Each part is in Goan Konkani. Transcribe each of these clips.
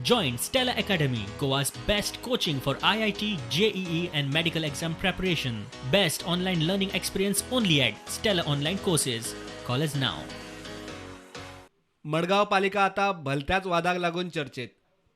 Join Stella Academy, Goa's best coaching for IIT, JEE, and medical exam preparation. Best online learning experience only at Stella Online Courses. Call us now. Madgaon पालिका आता भलत्याच वादाक लागून चर्चेत.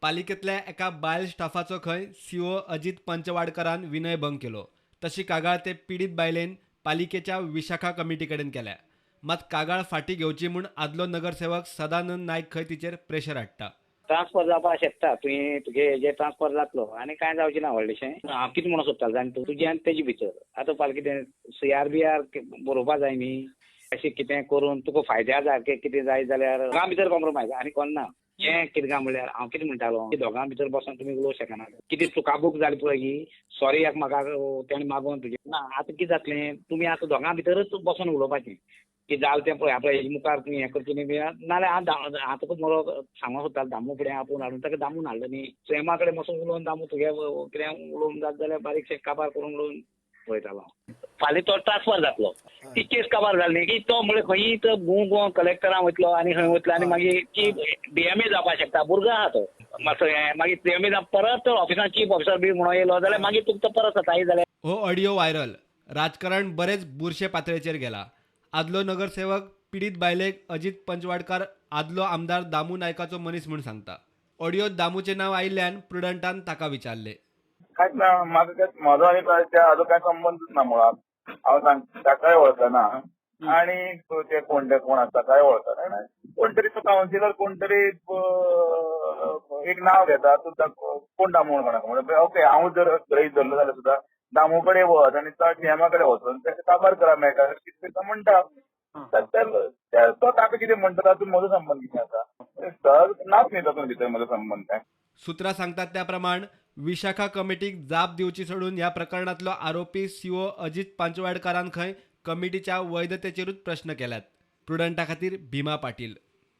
पालिकेंतल्या एका बायल स्टाफाचो खंय सीओ अजित पंचवाडकरान विनयभंग केलो. तशी कागाळ ते पिडीत बायलेन पालिकेच्या विशाखा कमिटी कडेन केल्या. मात कागाळ फाटीं घेवची म्हूण आदलो नगरसेवक सदानंद नायक खंय तिचेर प्रेशर हाडटा. ट्रान्सफर जावपाक शकता तुवें, तुगे हेजेर ट्रान्सफर जातलो आनी कांय जावचें ना व्हडलेशें. हांव कितें म्हणूंक सोदतालो जाणा तूं, तुजें आनी तेजे भितर आतां फाल्यां कितें सी आर बी are बरोवपा जाय न्ही, अशें कितें करून तुका फायद्या सारकें कितें जाय जाल्यार दोगां भितर कॉम्प्रोमायज आनी कोण ना. हें कितें काय म्हणल्यार हांव कितें म्हणटालो, दोगां भितर बसोन तुमी उलोवंक शकना. कितें चुकाबूक जाली पळय ही सॉरी एकमेकाक तेणें मागोन तुजें ना. आतां कितें जातलें, तुमी आतां दोगां भितरच बसोन उलोवपाचें की जालें तें पळय आपल्या हेजे मुखार तुमी हें करचें न्ही. नाल्यार हांव हांव तुका मरो सांगूंक सोदतालो, दामू फुडें आपोवन हाडून ताका दामून हाडलो न्ही, सैमा कडेन मातसो उलोवन दामू तुगे कितें उलोवन जाता जाल्यार बारीकशें काबार करून उलोवन पळयतालो. फाल्यां तो ट्रान्सफर जातलो, ती केस काबार जाली न्ही की तो म्हणल्यार खंयी तो गूं गूं कलेक्टरां वयतलो आनी खंय वयतलो आनी मागीर ती डीएमए जावपाक शकता. भुरगो आहा तो मातसो हें, मागीर डीएमए जावन परत तो ऑफिसान चीफ ऑफिसर बी म्हणून येयलो जाल्यार मागीर तुका तो परत सतायी जाल्यार. हो ऑडियो व्हायरल. राजकारण बरेच बुरशे पातळेचेर गेला. आदलो नगरसेवक पिडीत बायलेक अजित पंचवाडकार आदलो आमदार दामू नायकाचो मनीस म्हूण सांगता. ऑडियोत दामूचें नांव आयिल्ल्यान प्रुडंटान ताका विचारलें. कांयच ना, म्हाका काय म्हजो आनी त्या हाजो कांय संबंदच ना मुळांत. हांव सांग ताकाय वळखना आनी ते कोण ते कोण आसा ताकाय वळखना. कोण तरी तो कावन्सिलर कोण तरी एक नांव घेता, तूं कोण दामू म्हणून कोणाक म्हणून. ओके, हांव जर गृहीत धरलो जाल्यार सुद्दां दामू कडेन वच आनी तो डीएमा कडेन वचून ताका काबार करा मेळटा कितें तो म्हणटा. तो ताका कितें म्हणटा तातूंत म्हजो संबंद कितें आसा, सहज नाच न्ही तातूंत भितर म्हजो संबंद काय. सुत्रां सांगतात त्या प्रमाण विशाखा कमिटीक जाप दिवची सोडून ह्या प्रकरणांतलो आरोपी सीओ अजित पंचवाडकारान खंय कमिटीच्या वैधतेचेरूच प्रश्न केल्यात. प्रुडंटा खातीर भीमा पाटील.